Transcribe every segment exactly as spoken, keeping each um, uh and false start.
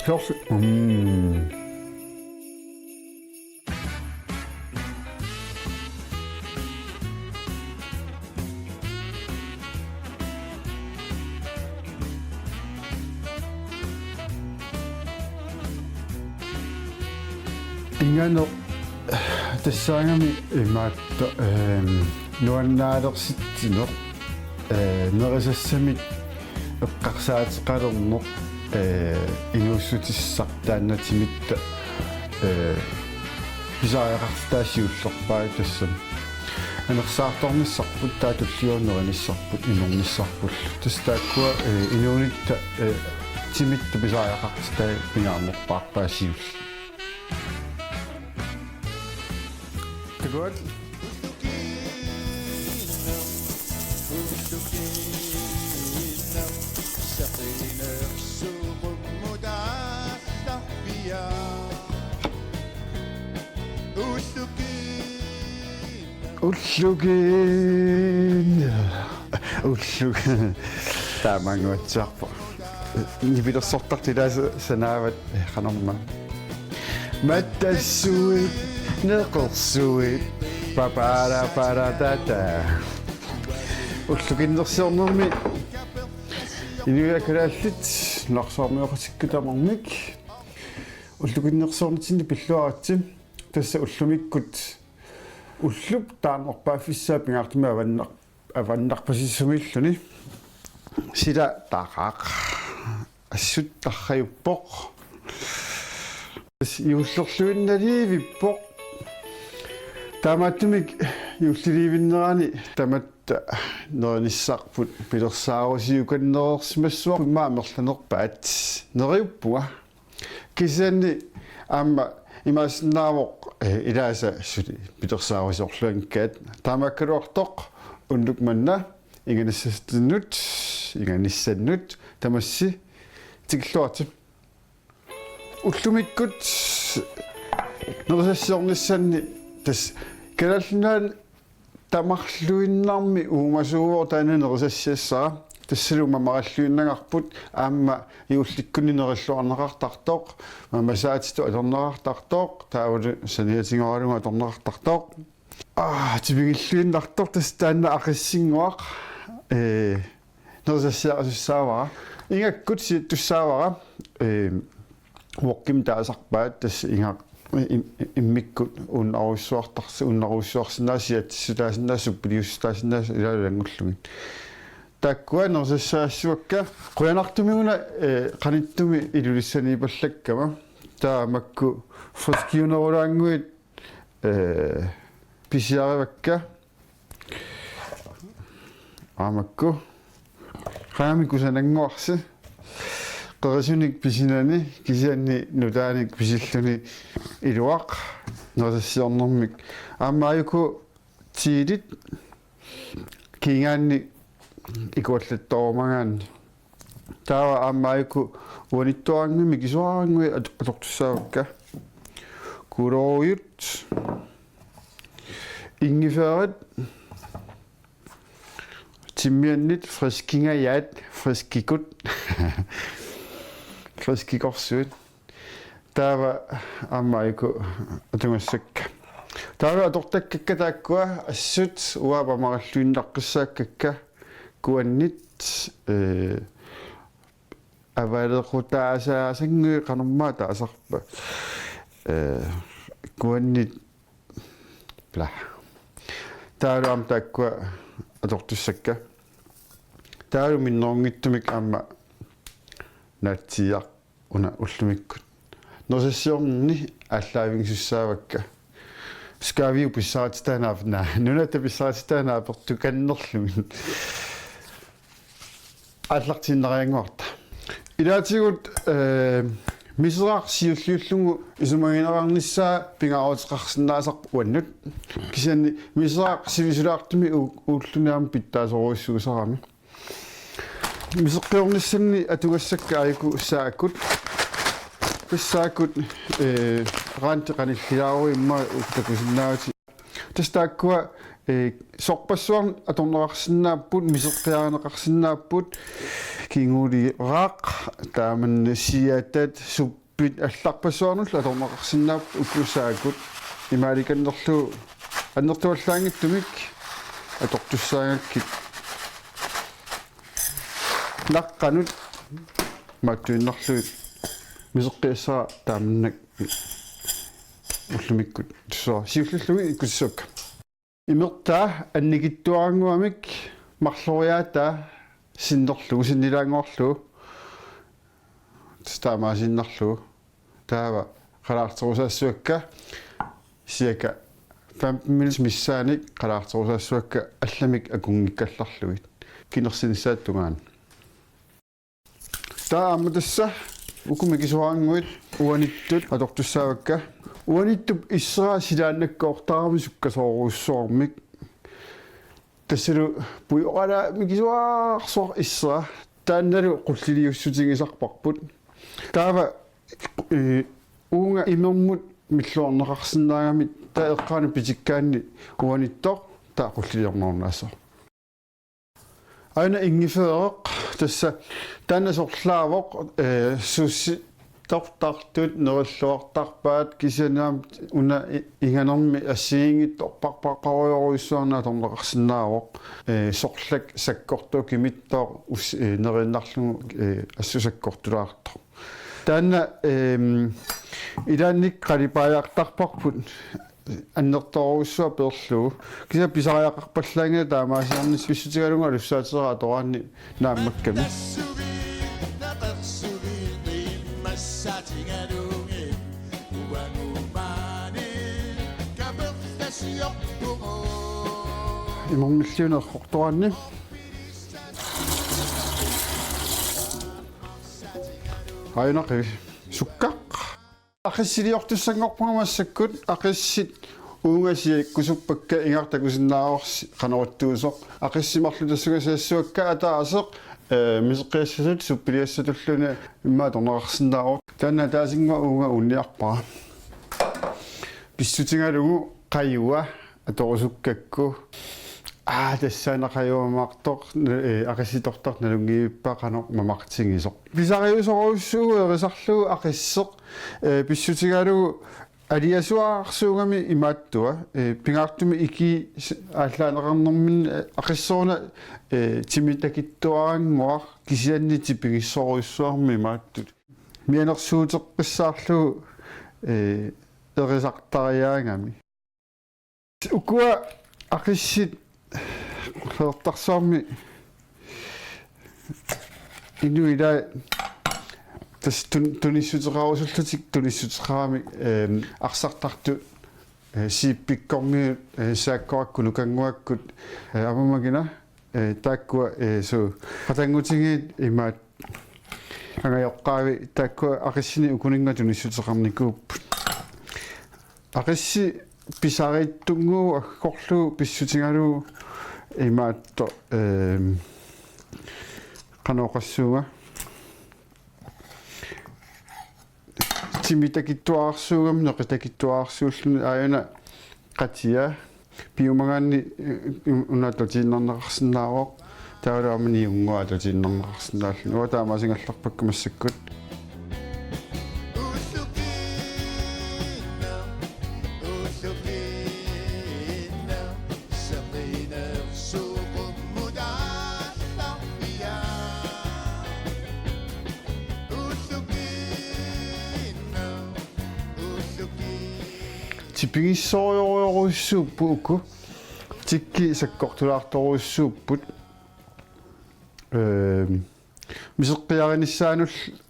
Perfect. Mm. Inganeq tassaagami imaattoq, ehm, nuannaalersitsineq, eh, nerisassamik eqqarsaateqalerneq, eh, inuussutissaq taanna timitta, eh, pisariaqartitaa siullerpaaq tassami. Anersaartornissarput taava tulliuttut nerinissarput inuunissarpullu. Tassa taakkua, eh, inuunitta, eh, timitta pisariaqartitai pingaarnerpaarpaat siulleq. Takuat. Ullukiin. Ullukiin. Taamaanguatsiarpoq. Nipilersortartut ilaasa sanaavat, eh, qanormaa. Mattassuit, neqersuit, papara para tata. Ullukinnersiornermi inuiaat kalaallit nunarsuarmioqatikkut tamarmik. Ullukinnersiornitsinni pilluaritsi. Tassa ullumikkut ullup taarnerpaaffissaa pingaartumik avannar-, avannarpasissumiilluni. Sila taqaaq. Assut tarrajuppoq. Juullerluinnaliivippoq. Taamaattumik juulliliivinnerani tamatta nerinissarput pilersaarusiukannereersimassavarput immaqa amerlanerpaat. Neriuppunga. Kisianni aamma imaassinnaavoq, eh, ilaasa suli pilersaarusiorluanngikkaat. Taamaakkaluartoq unnuk manna inganissannut, inganissannut tamassi tikilluaritsi. Ullumikkut nerisassiornissanni tassa Kalaallit Nunaanni tamarluinnarmi uumasuuvoq taanna nerisassiassara. Tassalu mamaralluinnagarput aamma juullikkunni nerilluarneqartartoq, mamasaatitut atorneqartartoq, taavalu saniatigooralugu atorneqartartoq. Aa, tipigilluinnartoq tassa taanna Aqissinnguaq, ee, nerisassiarisussaavara. Ingakkut siattussaavara, ee, uoqqimik taasarpaat tassa inga-, im-, immikkut uunarujussuartarsi-, uunarujussuarsinnaasut, siatsissutaasinnaasut, suppiliussutaasinnaasut ilaalu ilanngullugit. Taakkua nerisassaassavakka. Qujanartumik una, eh, qanittumi Ilulissaniippallakkama. Taava makku friskiunerulaannguit, eh, pisiarivakka. Aamma makku. Qangamik kusanannguarsi. Qerisunik pisinani, kisianni nutaanik pisilluni iluaq. Nerisassiornermik. Aamma aajuku tiilit kiingaanni ikuallattorumagaanni. Taava aamma aajuku uanittuarannguit, isuarannguit at-, atortussaavakka. Kuloorujut. Ingefærit. Timmiannit, friskingajaat, friskikut. Friskikorsuit. Taava aamma aajuku atugassakka. Taava atortakkakka taakkua assut uanga mamaralluinnaqqissaakkakka kuannit, eh, avalequtaasaasanngui qanormaa taasarpa. Eh, kuannit bla. Taavalu aamma taakkua atortussakka. Taavalu minnerunngitsumik aamma naatsiiaq una ullumikkut. Nerisassiornerni aallaavigisussaavakka. Skaaviu pissarititaanaap naa. Nunatta pissarititaanaap pertukannerlugit. Aallartiinnariannguarta. Ilaatigut, eh, miseraq siulliullugu isumagineqarnissaa pingaaruteqarsinnaasarpoq uannut. Kisianni miseraq sivisulaartumik u-, ulluni aamma pitsaasorujussuusarami. Miseqqiornissanni atugassakka aajuku saakkut. Tassa saakkut, eh, raanti qanillilaaruit immaqa uku takusinnaavutit. Tassa taakkua, eh, sorpassuarnik atorneqarsinnaapput, miseqqiarineqarsinnaapput, Kinguleraaq, taamanna siatat, suppit allarpassuarnullu atorneqarsinnaapput, uku saakut imaalikannerlugu annertuallaanngitsumik atortussaagakkit. Naqqanut maattuinnarlugit miseqqiassara taamannak ullumikkut tussuara siullerlugit ikkussukka. Imertaa annikitsuarannguamik marloriaataa sinnerlugu, sinnilaannguarlugu, taamaasiinnarlugu. Taava qalaarterusaassuakka, cirka femten minutter missaannik qalaarterusaassuakka allamik akunngikkallarlugit kinersinissaata tungaanut. Taava aamma tassa uku mikisuarannguit uanittut atortussaavakka. Uanittup issera silaannakkoortarami sukkasoorujussuarmik. Tassalu pujoqalaaq mikisuararsuaq issera. Taannalu qulliliussutigisarparput. Taava, eh, uunga imermut milluarneqarsinnaagami taava eqqaanut pitikkaanni uanittoq taava qulliliornerunnaassaaq. Aana ingefæreq tassa taanna sorlaavoq, eh, suussitortartut, nerilluartarpaat, kisianni aamma una i-, inganermi assigiinngitsorpassuarujorujussuarnik atorneqarsinnaavoq, eh, sorlak sakkortooq kimittooq us-, eh, neriinnarlugu, eh, assut sakkortulaartoq. Taanna, ehm, ilaanni qalipaajartarparput annertoorujussuaq peerlugu. Kisianni pisariaqarpallaanngilaq taamaasiornissaq, pissutigalugu alussaateeraq atoraanni naammakkami. Imermilliuneq errortoraanni. Aajuna qivi. Sukkaq. Aqissiliortussanngorpunga massakkut, aqissit uunga siakkusuppakka, ingammik takusinnaavarsi qanoq ittuusoq. Aqissit marluk tassunga saassuakka, ataaseq, eh, miseqqiassatut suppiliassatulluunniit immaqa atorneqarsinnaavoq. Taanna ataasinnguaq uunga uunniarpara. Pissutigalugu qajua atorusukkakku. Aa, tassaana qajuamaartoq, eh, aqissitortartoq nalunngivippa qanoq mamartigisoq. Pisariusorujussuuvoq erisarlugu aqisseq, eh, pissutigalugu aliasuarsuugami imaattua, eh, pingaartumik ikii s-, aallaaneqarnerminni, eh, aqisseruna, eh, timitakitsuarannguaq kisianni tipigissorujussuarmik imaattut. Mianersuuteqqissaarlugu, eh, erisartariaagami. Ukua aqissit Qeqertarsuarmi inuit ilaat tassa tun-, tunissuteqarusullutik tunissuteqaramik, ehm, arsartartut, eh, siipikkormiut, eh, saakkorakkut nukannguakkut, eh, aamma makina, eh, taakkua, eh, suu, qatanngutigiit imaat angajoqqaavi taakkua aqissinik ukuninnga tunissuteqarnikuupput. Aqissit pisariitsunnguupput aggorlugu pissutigalugu imaattoq, ehm, qanoq oqassuunga. Timitakitsuararsuugami neqitakitsuararsuulluni aajuna qatia piumagaanni, eh, un-, una atutiinnarneqarsinnaavoq. Taavalu aamma niunnguaq atutiinnarneqarsinnaalluni. Uanga taamaasigallarpakka massakkut. Tipigissorujorujussuupput uku. Tikki sakkortulaartorujussuupput. Ehm, miseqqiarinissaanullu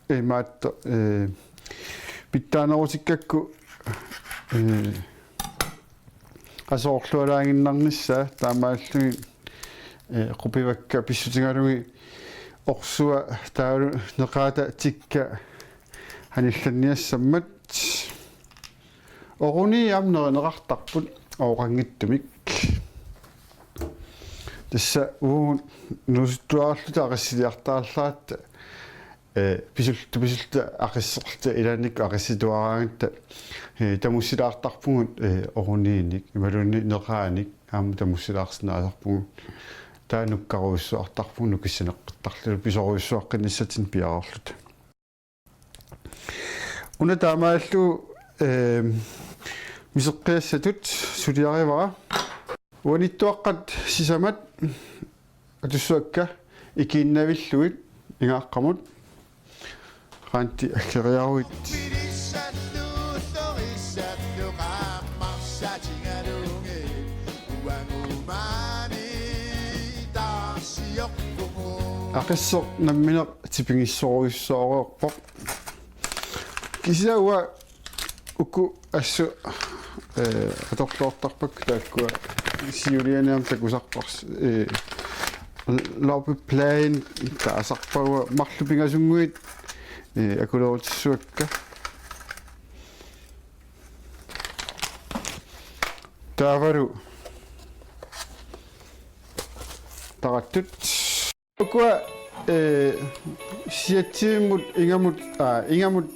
imaattoq, eh, pitsaanerutikkakku, eh, asoorlualaaginnarnissaa taamaalilluni, eh, qupivakka pissutigalugit orsua taavalu neqaata tikka anillanniassammat. Oruni aamma nerineqartarput ooqanngitsumik. Tassa uagut nuusuttuaralluta aqissiliartarallaratta, eh, pisul-, pisulluta aqisserluta ilaannikkut aqissituaraangatta, eh, tamussilaartarpugut, eh, oruniinnik, imaluunniit neqaanik aamma tamussilaarsinnaasarpugut. Taava nukkarujussuartarpugut nukissaneqqittarlugit pisorujussuaqqinnissatsinnut piareerluta. Una taamaallu, ehm, miseqqiassatut suliarivara. Uanittuaqqat sisamat atussuakka ikiinnavillugit ingaaqqamut qanti alleriaruit. Aqisseq nammineq tipigissorujussuarpoq. Kisianni uanga uku assut, eh, atorluartarpakka taakkua siuliani aamma takusarpars-, eh, loppepladen taasarpara uanga marluk pingasunnguit, eh, akulerutissuakka. Taavalu tarattut. Ukua, eh, siatsivimmut ingamut, aa, ingamut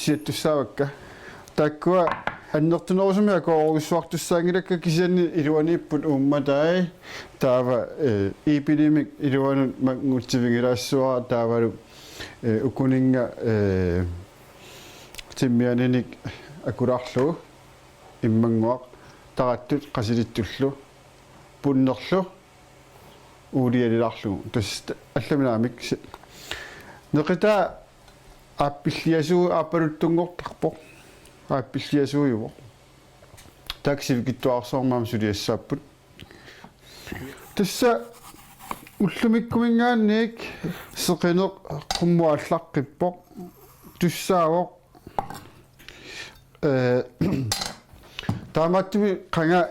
siattussaavakka. Taakkua annertunerusumik akoorujussuartussaanngilakka kisianni iluaniipput uummatai. Taava, eh, iipilimik iluanut manngutsivigilaassuara taavalu, eh, ukuninnga, eh, timmianinik akulaarlugu immannguaq tarattut qasilittullu punnerlu uulialilaarlugu. Tassa allamik naamik si-, neqitaa aappilliasuu-, aappaluttunngortarpoq. Aappilliasuujuvoq. Taakku sivikitsuararsuarmik aamma suliassaapput. Tassa ullumikkuminngaanniit seqineq qummut aallaqqippoq. Tussaavoq. Eh, taamaattumik qanga,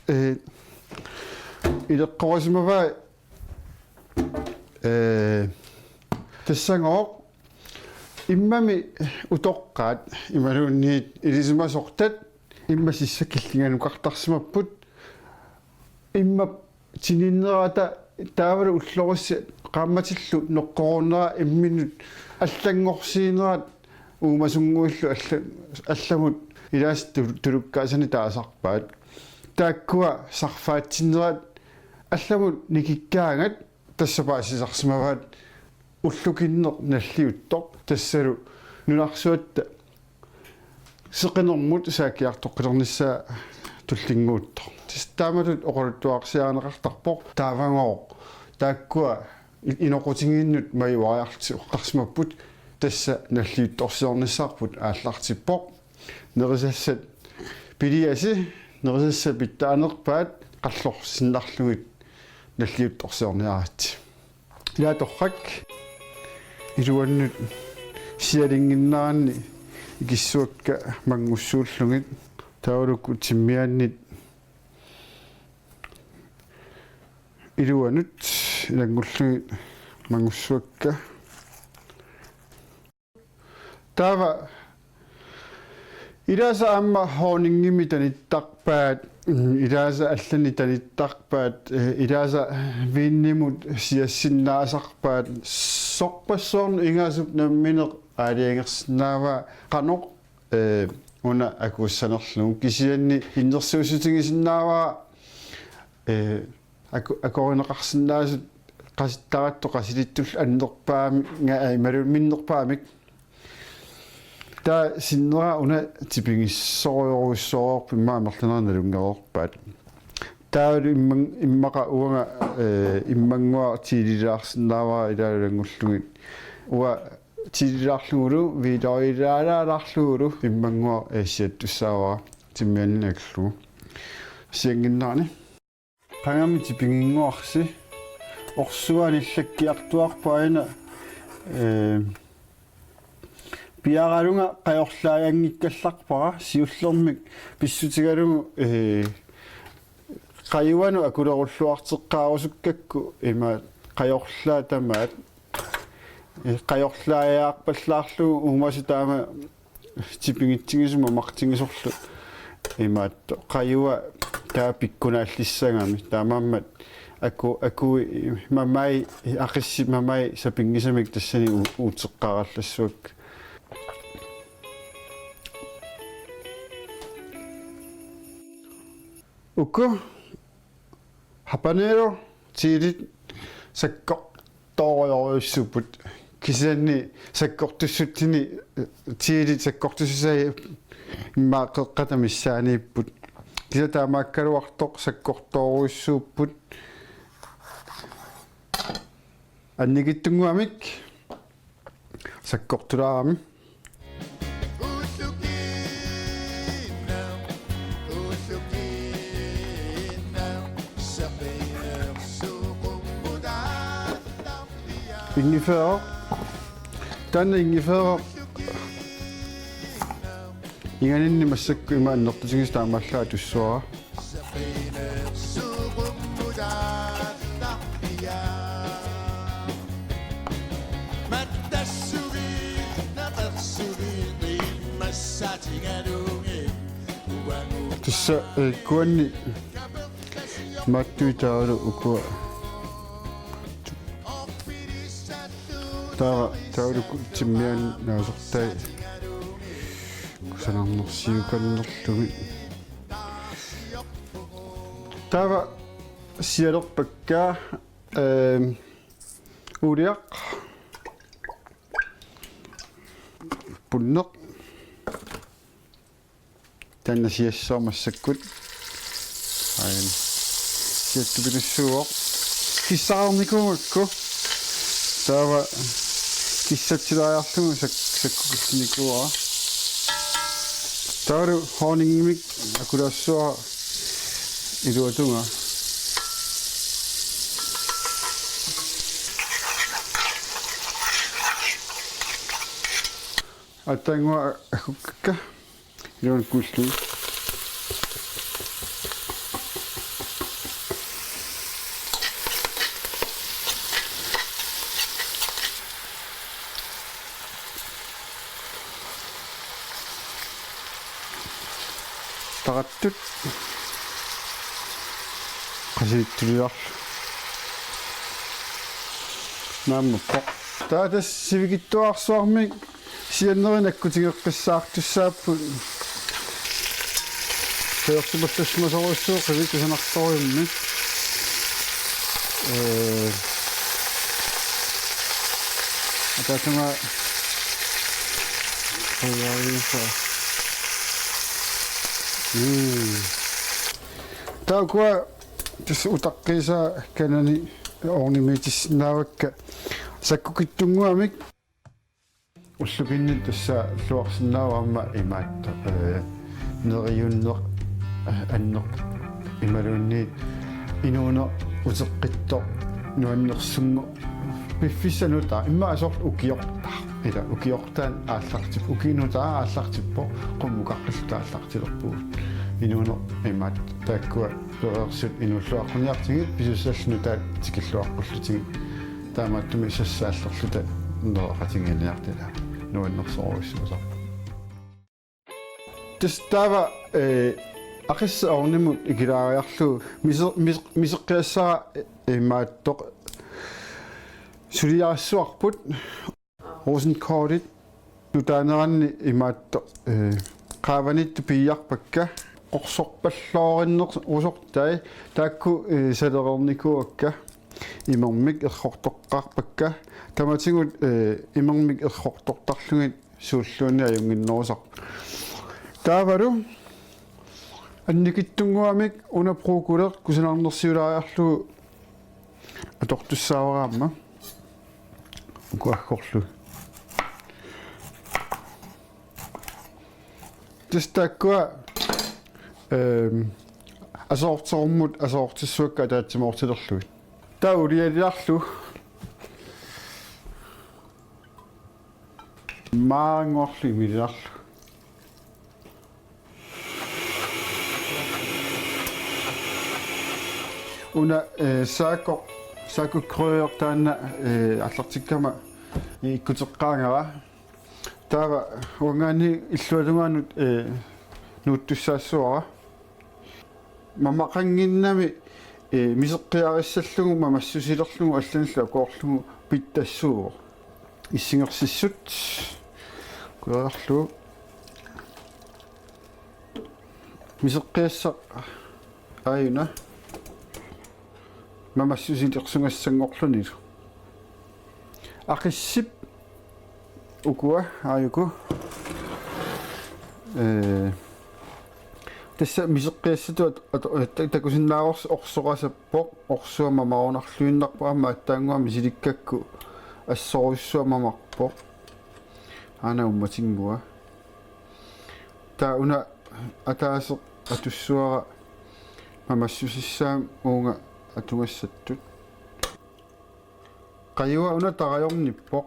eh, ileqqorisimavai, eh, tassagooq immami utoqqaat imaluunniit ilisimasortat immaqa sissap killinganukartarsimapput. Immaqa tininnerata taavalu ullorissat qaammatillu noqqorunnera imminnut allanngorsiinerat uumasunnguillu alla-, allamut ilaasa tu-, tulukkaasanik taasarpaat. Taakkua sarfaatsinnerat allamut nikikkaangat tassa paasisarsimavaat ullukinneq nalliuttoq tassalu nunarsuatta seqinermut saakkiartoqqilernissaa tullinnguuttoq. Tassa taamatut oqaluttuarsiarineqartarpoq taavagooq taakkua i-, inoqutigiinnut majuariarlutik oqartarsimapput tassa nalliuttorsiornissarput aallartippoq. Nerisassat piliasi, nerisassat pitsaanerpaat qallorsinnarlugit nalliuttorsiorniaritsi. Ilaa torrak iluannut sialinnginneranni ikissuakka manngussuullugit taavalu uku timmiannit iluannut ilanngullugit manngussuakka. Taava ilaasa aamma honningimik tanittarpaat, mm, ilaasa allanik tanittarpaat, eh, ilaasa viinimut siassinnaasarpaat, sorpassuarnik ingaasup nammineq aalajangersinnaavaa qanoq, eh, una akuussanerlugu kisianni innersuussutigisinnaavara, eh, aku-, akuerineqarsinnaasut qasittarattut qasilittullu annerpaamik, nga-, ai, imaluunniit minnerpaamik. Taava sinnera una tipigissorujussuarput immaqa amerlanerit nalunngereerpaat. Taavalu imman-, immaqa uanga, eh, immannguaq tiilililaarsinnaavara ilaalu ilanngullugit. Uanga tiilililaarlugulu, videolilaalaarlugulu immannguaq, eh, siattussaavara timmianninngalu. Siannginnerani. Qangami tipiginnguarsi. Orsuaq anillakkiartuarpara aana, eh, piaralunga qajorlaajanngikkallarpara siullermik pissutigalugu, eh, qajuanut akulerulluarteqqaarusukkakku ima qajorlaat tamaat, eh, qajorlaajaarpallaarlugu uumasut taama tipigitsigisumik amartigisorlu imaattoq qajua taava pikkunaallissagami taamaammat aku-, akui mamai aqissi mamai sapinngisamik tassani u-, uuteqqaarallassuakka. Uku habanero chilit sakkortoorujussuupput. Kisianni sakkortussutsini, eh, tiilit sakkortussusaat immaqa qeqqata missaaniipput. Kisianni taamaakkaluartoq sakkortoorujussuupput. Annikitsunnguamik sakkortulaarami. Ingefær. Taanna ingefær. Inganinni massakkut ima annertutigisoq taamaallaat tussuara. Tassa, eh, kuanni maattuitaavalu ukua. Taava, taavalu timmian naasortai. Kusanarnersiukannerlugit. Taava sialerpakka, ehm, uuliaq. Punneq. Taanna siassaaq massakkut. Aajuna. Siattupilussuuvoq. Kissaqarnikuugakku. Taava kissatsilaariarlugu sak-, sakkukillinikuuara. Taavalu honningimik akulaassuara iluatungaa. Aatsaannguaq aggukkakka. Iluanut kuullugit. Tarattut. Qasittuliarlu. Naammappoq. Taava tassa sivikitsuararsuarmik siannerit nakkutigeqqissaartussaapput. Peersimallassimasorujussuuvoq qiviit kusanartorujussuarmik. Ee, ataatungaa. Mm. Taava ukua tassa utaqqiisaa kanani ovnimiitissinnaavakka sakkukitsunnguamik. Ullukinni tassa luarsinnaavoq aamma imaattoq, ee, neriunneq, ee, anneq imaluunniit inuuneq uteqqittoq nuannersunngooq piffissaq nutaaq, immaqa soorlu ukiortaaq. Ila ukiortaaq aallartippoq, ukiup nutaaq aallartippoq, qummut utaqqilluta aallartilerpugut. Inuuneq imaattoq taakkua pereersut inuulluaqquniartigit pisussallu nutaat tikilluaqqullutigit. Taamaattumik sassaallerluta nereqatigiinniartilaaq nuannersorujussuusarpoq. Tassa taava, ee, aqissaq ovnimut ikilaariarlugu mise-, mis-, miseqqiassara, ee, imaattoq suliarissuarput. Rosenkållit nutaaneranni imaattoq, ee, qaavaniittut piiarpakka, qorsorpalloorinnerusortai taakku, ee, salereernikuuakka, imermik errortoqqaarpakka, tamatigut, ee, imermik errortortarlugit suulluunniit ajunnginnerusarput. Taavalu annikitsunnguamik una bruccoli kusanarnersiulaariarlugu atortussaavara aamma. Uku aggorlugit. Tassa taakkua, ehm, aserorterummut aserortissuakka ataatsimoortilerlugit. Taava ulialiarlugu. Maannguarlu imiliarlugu. Una, eh, saakku, saakku krydderi taanna, eh, aallartikkama ikkuteqqaagara. Taava uanngaanniit illuatungaanut, eh, nuuttussaassuara. Mamaqannginnami, eh, miseqqiarissallugu, mamassusilerlugu, allanillu akoorlugu pitsassuuvoq. Issingersissut. Kuerarlu. Miseqqiassaq aajuna. Mamassusilersugassanngorlunilu. Aqissip ukua aajuku. Ee, tassa miseqqiassatut at-, at-, at-, takusinnaavarsi orsoqasappoq, orsua mamarunarluinnarpoq, aamma aatsaannguaq misilikkakku assorujussuaq mamarpoq. Aana uummatinnguaq. Taava una ataaseq atussavara mamassusissaammat uunga atugassattut. Qajua una tarajornippoq.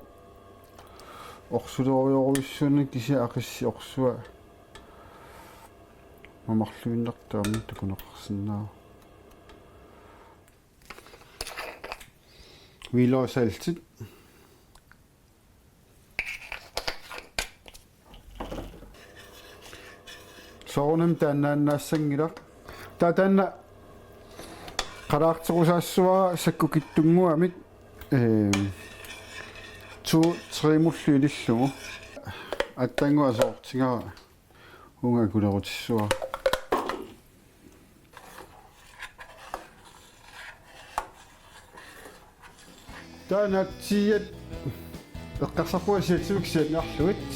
Orsulerujorujussuunani kisianni aqissi orsua mamarluinnartoq aamma takuneqarsinnaavoq. Hvidløgssaltit. Soorunami taannaannaassanngilaq. Taava taanna qalaarterusaassavara sakkukitsunnguamik, ehm, to-tre-mullu ilillugu. Aatsaannguaq aserortigara uunga akulerutissavara. Taava naatsiiat eqqarsarpunga siatsivik sianniarlugit.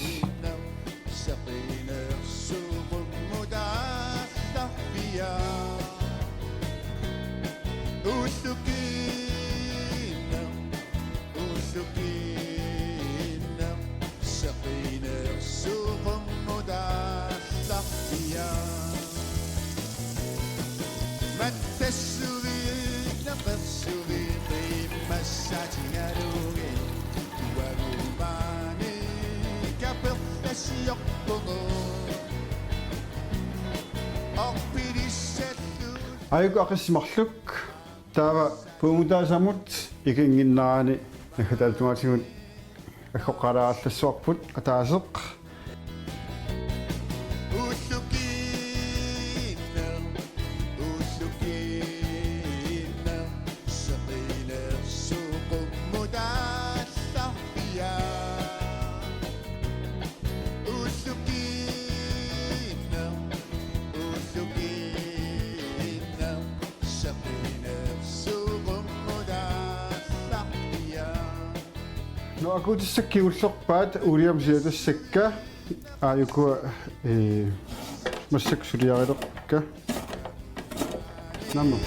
Aajuku aqissi marluk. Taava puugutaasamut ikinnginnerani naggataallugaatigut aggoqqaalaarallassavarput ataaseq. Nå, akuutissakka kingullerpaat uuliamut siatassakka aajuku, ee, massakkut suliarilerpakka. Naamik.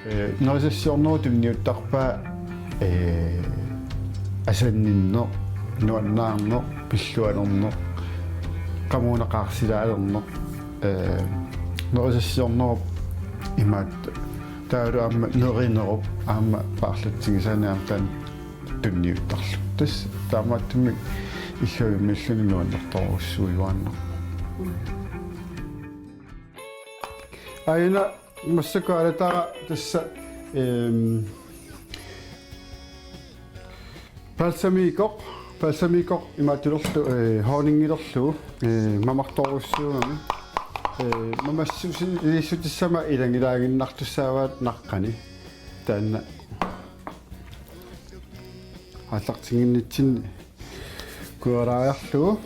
Ee, nerisassiornerup tunniuttarpaa, ee, asanninneq, nuannaarneq, pillualerneq, qamuuna qaarsilaalerneq, ee, nerisassiornerup imaattoq. Taavalu aamma nerinerup aamma paarlatsigisaaneq aamma taanna tunniuttarlugu. Tassa taamaattumik illuimmiilluni nuannertorujussuujuaannarpoq. Aajuna massakkut aalatara tassa, ehm, balsamicoq, balsamicoq imaattulerlu, eh, honningilerlugu, eh, mamartorujussuugami. Eh, mamassusi-, iliussutissama ilanngilaaginnartussaavaat naqqani. Taanna aallartinnginnitsinni kuiarlaariarlugu.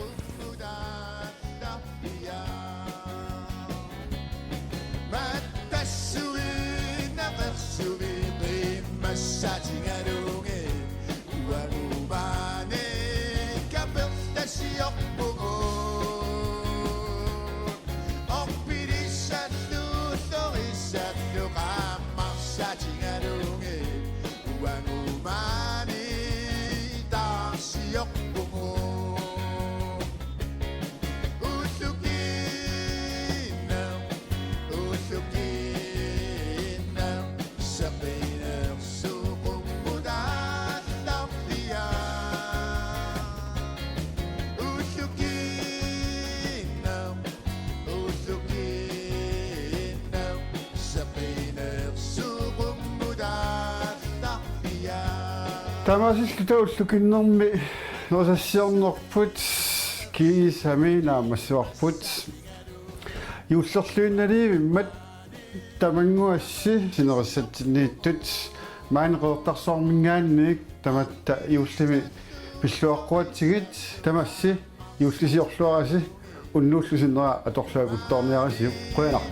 Taamaasilluta ullukinnermi nerisassiornerput kiisami naammassivarput. Juullerluinnaliivimmat tamannguassi sinerissatsinniittut maani Qeqertarsuarminngaanniit tamatta juullimi pilluaqquatsigit tamassi Juullisiorluarisi unnuullu sinnera atorluaruttorniarisiuk, qujanaq.